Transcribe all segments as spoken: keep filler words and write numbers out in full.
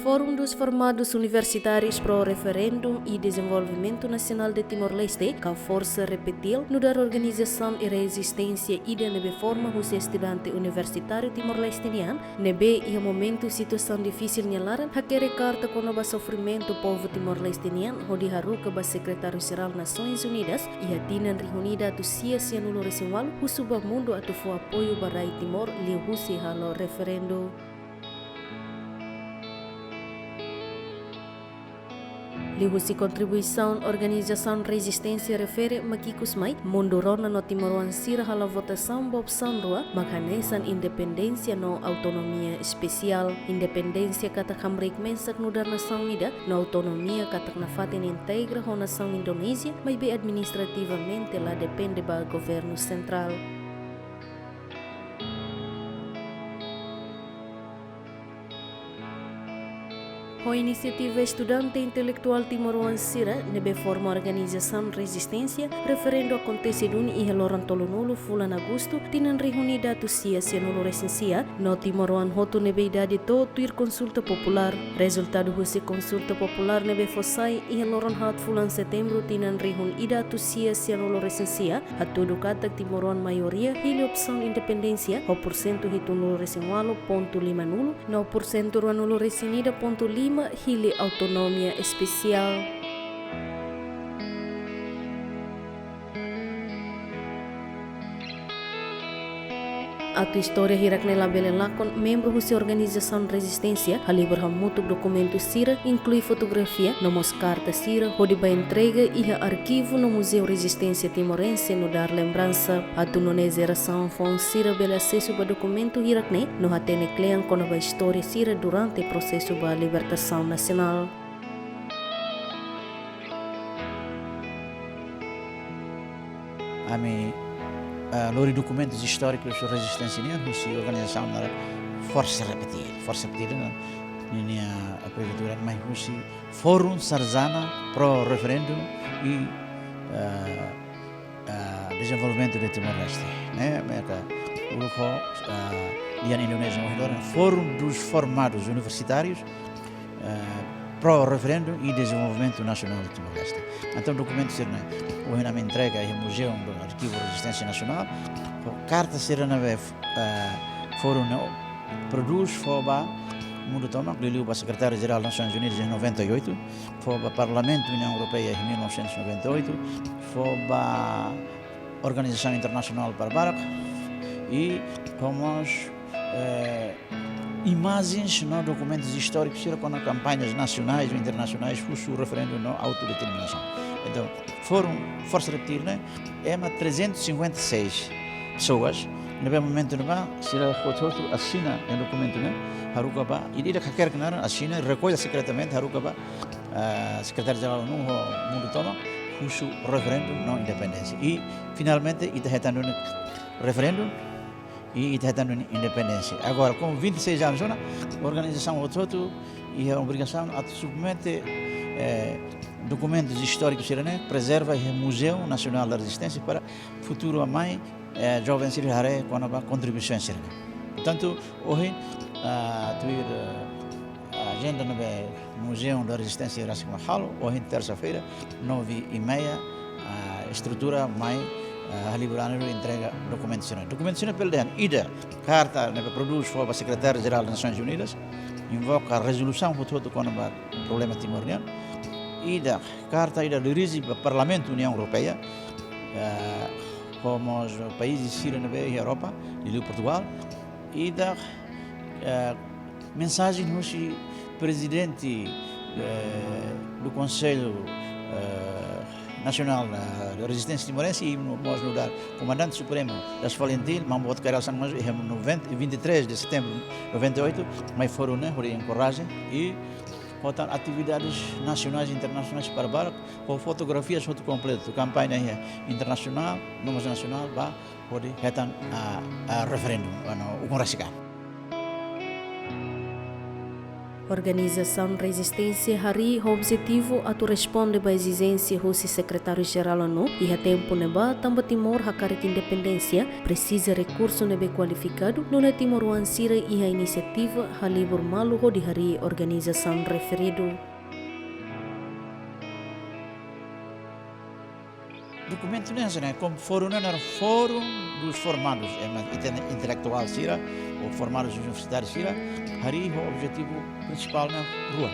Fórum dos Formados Universitários pro Referendum e Desenvolvimento Nacional de Timor-Leste, ka Forsa Repetil, nu'udar organizasaun i rezisténsia ida ne'ebé forma husi estudante universitáriu Timor-Leste nian, ne'ebé iha momentu situasaun difisil nia laran, hakerek karta kona-ba sofrimentu povu Timor-Leste nian, hodi haruka ba Sekretáriu Jerál Nasoins Unidas, iha tinan rihun ida atus sia sianulu resin ualu, husu ba mundu atu fó apoiu ba rai Timor, liuhusi halo referendu. Liuhusi kontribuisaun organizasaun rezisténsia refere mak ikus mai, mundu rona no timoroan sira halo votasaun ba opsaun rua, mak hanesan independénsia no autonomia espesiál. Independénsia katak hamriik mesak nu'udar nasaun ida, no autonomia katak nafatin integra ho nasaun Indonézia, maibé administrativamente la depende ba governu sentrál. Ho inisiativa estudante intelektuál timoroan sira ne'ebé forma organizasaun rezisténsia, referendu akontese duni iha loron tolunulu fulan Agostu, tinan rihun ida atus sia sianulu resin sia, no timoroan hotu ne'ebé idade to'o tuir konsulta populár. Rezultadu husi konsulta populár ne'ebé fó sai iha loron haat fulan Setembru, tinan rihun ida atus sia sianulu resin sia, hatudu katak timoroan maioria hili opsaun independénsia, ho porsentu hitunulu resin ualu pontu limanulu, no porsentu ruanulu resin ida pontu lima hili autonomia espesiál. Atu istória hirak-ne'e labele lakon, membru husi organizasaun rezisténsia halibur hamutuk dokumentu sira, inklui fotografia, no mós karta sira, hodi ba entrega iha arkivu no Muzeu Rezisténsia Timorense nu'udar lembransa, atu nune'e jerasaun foun sira bele asesu ba dokumentu hirak-ne'e, no hatene kle'an kona-ba istória sira durante prosesu ba libertasaun nasionál. Ami, ah, lori dokumentus istórikus rezisténsia nian husi organizasaun naran Forsa Repetil. Forsa Repetil nian, ninia abreviatura mai husi Forum Sarzana pro Referendum e, ah, ah, Desenvolvimento de Timor-Leste, ne'e? Mereka uluk ho, ah, lian Indonézia ohin loron, Fórum dos Formados Universitários, ah, pro Referendum e Desenvolvimento Nacional de Timor-Leste. Entaun, dokumentu sira-ne'e ohin ami entrega iha Muzeu do Arkivu Rezisténsia Nasionál, ho karta sira ne'ebé, ah, Fórum ne'e prodús fó ba mundu tomak, liuliu ba Sekretáriu Jerál Nasoins Unidas em noventa e oito, fó ba Parlamentu Uniaun Europeia em mil novecentos e noventa e oito, fó ba organizasaun internasionál para barak, i ho mós, eh, imajens no dokumentus istórikus sira kona kampañas nasionais ou internasionais husu referendu no autodeterminasaun. Entaun, Fórum Forsa Repetil ne'e ema trezentos e cinquenta e seis pessoas, ne'ebé momentu ne'ebá sira hotu-hotu asina iha dokumentu ne'e, haruka ba, ida-idak hakerek naran, asina, rekolla sekretamente, haruka ba, ah, Sekretáriu Jerál ONU ho mundu tomak, husu referendu no independénsia. I finalmente ita hetan duni referendu, i ita hetan duni independénsia. Agora, com vinte e seis anos ona, organizasaun hotu-hotu iha obrigasaun atu submete, eh, dokumentus istórikus sira-ne'e, prezerva iha Museu Nasionál da Rezisténsia para futuru mai, eh, joven sira haree kona-ba kontribuisaun sira-ne'e. Portantu, ohin, ah, tuir, eh, ajenda ne'ebé Museu da Rezisténsia rasik mak halo, ohin tersa-feira, nove e meia, ah, estrutura mai, ah, halibur an hodi entrega dokumentu sira-ne'e. Dokumentu sira-ne'e bele dehan, ida, karta ne'ebé prodús fó ba Sekretáriu Jerál Nasoins Unidas, invoka rezolusaun hotu-hotu kona-ba problema Timor nian. Ida, karta ida dirije ba Parlamentu Uniaun Europeia, eh, ho mós país sira ne'ebé iha Europa, liuliu Portugal. Ida, eh, mensajen husi Prezidente, eh, do Conselho, eh, Nacional, eh, da Resistência Timorense i no, mós nu'udar Comandante Supremo das FALINTIL, Maun Boot Kay Rala Xanana Gusmão, iha noventa, vinte e três de setembro de noventa e oito, mai Fórum ne'e hodi enkoraja i ho tan atividades nacionais e internacionais para barak, ho fotografias hotu kompletu, kampaña iha internasionál, no mós nasionál, ba hodi hetan, ah, ah, referendu, anu, ukun rasik an. Organizasaun rezisténsia harii ho objetivu atu responde ba ezijénsia husi Sekretáriu Jerál ONU iha tempu ne'ebá, tanba Timor hakarak independénsia, presiza rekursu ne'ebé kualifikadu, nune'e timoroan sira iha inisiativa halibur malu hodi harii organizasaun referidu. Dokumentu ne'e hanesan ne'e, komu fórum ne'e naran Fórum dos Formados, ema inte-, intelektuál sira, ou formadus universitárius sira, harii ho objetivu prinsipál ne'e rua.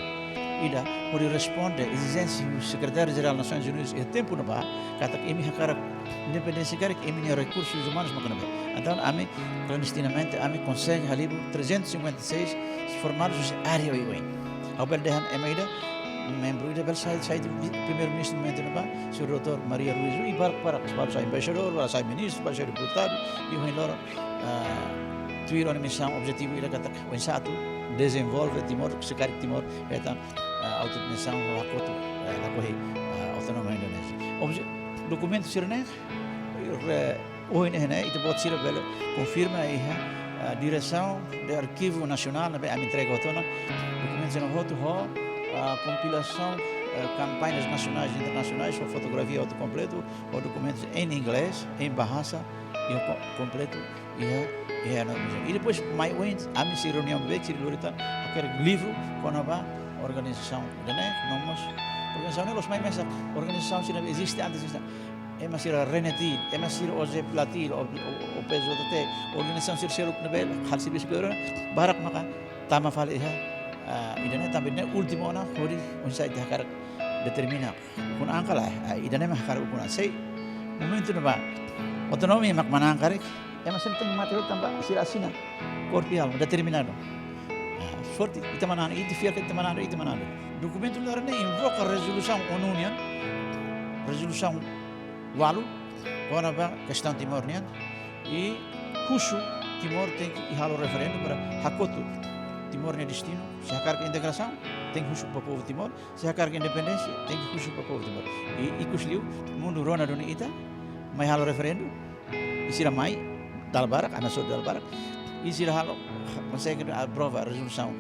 Ida, hodi responde ezijénsia husi Sekretáriu Jerál Nasoins Unidas iha tempu ne'ebá, katak imi hakarak independénsia karik, imi-nia rekursus umanus maka ne'ebé. Entaun, ami, klandestinamente, ami konsege halibur trezentos e cinquenta e seis formadus husi área oioin. Ha'u bele dehan ema ida, membru ida bele sai, sai de vi-, primeiru-ministru momentu ne'ebá, señór doutór Maria Ruiz, i barak, barak, balu sai embaixadór, balu sai ministru, balu sai deputadu, i ohin loron, ah, tuir ona misaun, objetivu ida katak oinsá atu dezenvolve Timor, se karik Timor hetan, ah, autodeterminasaun, hakotu, ah, lakohi, ah, autonómia Indonézia. Obje-, dokumentu sira-ne'e, re-, ohin ne'e, ita-boot sira bele konfirma iha, ah, Diresaun de Arkivu Nasionál, ne'ebé ami entrega hotu ona dokumentu sira hotu ho, ah, kompilasaun, eh, kampañas nasionais i internasionais, ho fotografia hotu kompletu, ho dokumentus em inglês, em bahasa, i ho ko-, kompletu, iha, iha no. I depois, mai oin, ami sei reuniaun bebeik, sei lori tan, hakerek livru kona-ba organizasaun ida-ne'e, no mós organizasaun ne'e la'ós mai mesak, organizasaun sira eziste antes, eziste. Ema sira RENETIL, ema sira OJPLATIL, O-, O-, OPJT, organizasaun sira seluk ne'ebé halo servisu governu, barak maka tama fali iha, ah, ida-ne'e tanba ne'e últimu ona hodi oinsá ita hakarak determina ukun an ka lae, ah, ida-ne'e mak hakarak ukun an sei. Momentu ne'ebá, autonómia mak manán karik, ema sira tenke mate hotu tanba sira asina kordiál, determinadu. Ah, forte, ita manán, ita fiar katak ita manán, ita manán. Dokumentu ne'e invoka rezolusaun ONU nian, rezolusaun ualu, kona-ba kestaun Timor nian, i husu Timor tenke halo referendu para hakotu Timor nia destinu, se hakarak integrasaun, tenke husu ba povu Timor, se hakarak independénsia, tenke husu ba povu Timor. I, ikusliu, mundu rona duni ita, mai halo referendu, i sira mai, dala barak, ami hasoru dala barak, i sira halo, konsege aprova rezolusaun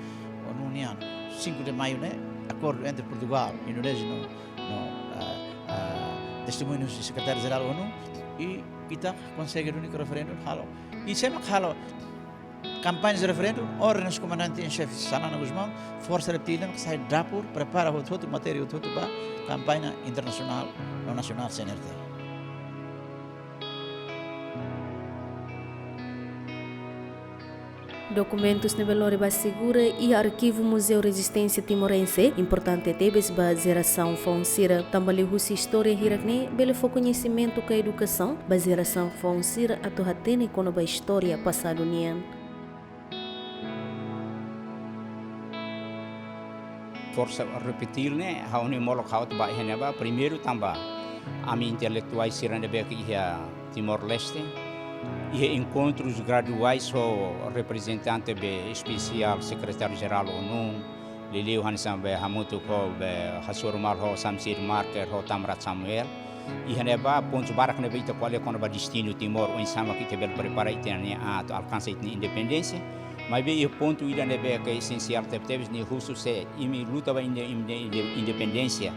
ONU nian, cinco de maio ne'e, akordu entre Portugal, Indonézia, no, no, ah, ah, testemuñu husi Sekretáriu Jerál ONU, i ita konsege duni referendu halo. I sé mak halo kampaña referendu, orden husi Komandante em Xefe Xanana Gusmão, Forsa Reptil mak sai dapur, prepara hotu-hotu, matéria hotu-hotu ba kampaña internasionál no nasionál CNRT. Dokumentus ne'ebé lori ba asegura iha arkivu Muzeu Rezisténsia Timorense importante tebes ba jerasaun foun sira. Tanba liuhusi istória hirak-ne'e bele fó koñesimentu ka edukasaun ba jerasaun foun sira atu hatene kona-ba istória pasadu nian. Forsa Reptil ne'e, ha'u-nia molok ha'u atu ba iha ne'ebá, primeiru tanba ami intelektuál sira ne'ebé ke iha Timor-Leste, iha enkontrus graduais ho reprezentante be espesiál Sekretáriu Jerál ONU, liuliu hanesan be hamutuk ho be hasoru malu ho Samsir Marker ho Tamrat Samuel. Iha ne'ebá pontus barak ne'ebé ita ko'alia kona-ba destinu Timor, oinsá mak ita bele prepara ita-nia an atu alkansa ita-nia independénsia. Maibé iha pontu ida ne'ebé ke esensiál tebetebes, nia husu se imi luta ba inde-, inde-, inde-, independénsia.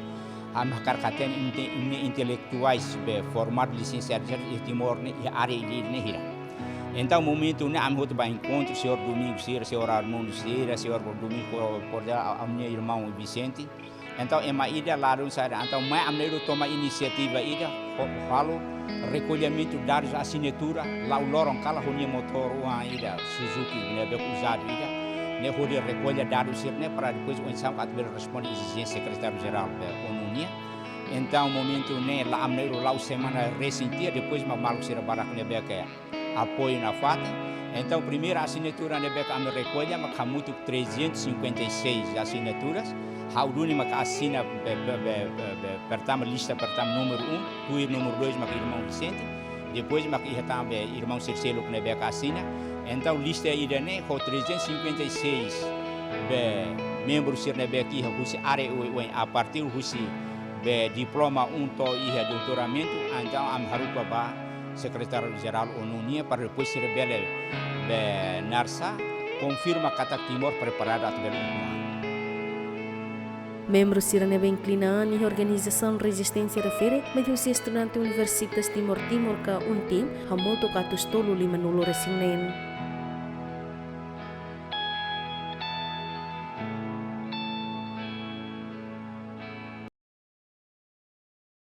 Ami hakarak hatene imi, imi intelektuais be formadu, lisensiadu iha Timor ne'e, iha área ida-idak ne'e hira. Entaun momentu ne'e ami hotu ba enkontru, señór Domingos sira, señór Armando sira, señór Domingos, por, por, a, ami-nia irmaun Vicente. Entaun ema ida ladún saida, entaun mai ami-nia ida toma inisiativa ida, ho-, halo rekollimentu dadus asinatura, la'o loron kala ho nia motór oan ida, Suzuki, ne'ebé ke uzadu ida, ne'e hodi rekolla dadus sira-ne'e para depois oinsá mak atu bele responde ezijénsia Sekretáriu Jerál be ONU nian. Entaun momentu ne'e la'o ami-nia ida la'o semana resin tiha, depois mak maluk sira barak ne'ebé ke apoiu nafatin. Entaun, primeira asinatura ne'ebé ke ami rekolla mak hamutuk trezentos e cinquenta e seis assinaturas. Ha'u duni mak asina be, be, be, be, be, pertama, lista pertama, númeru um, tuir númeru dois mak irmaun Vicente. Depois mak iha tan be irmaun sira seluk ne'ebé ke asina. Entaun, lista ida-ne'e ho trezentos e cinquenta e seis be membru sira ne'ebé ke iha husi área oioin, a partir husi be diploma um to'o iha doutoramentu, entaun ami haruka ba Sekretáriu Jerál ONU nian para depois sira bele be narsa konfirma katak Timor preparadu atu bele ukun an. Membru sira ne'ebé inklina an iha organizasaun rezisténsia refere mai husi estudante Universitas Timor Timur ka UNTIM hamutuk atus tolu lima nulu resin neen.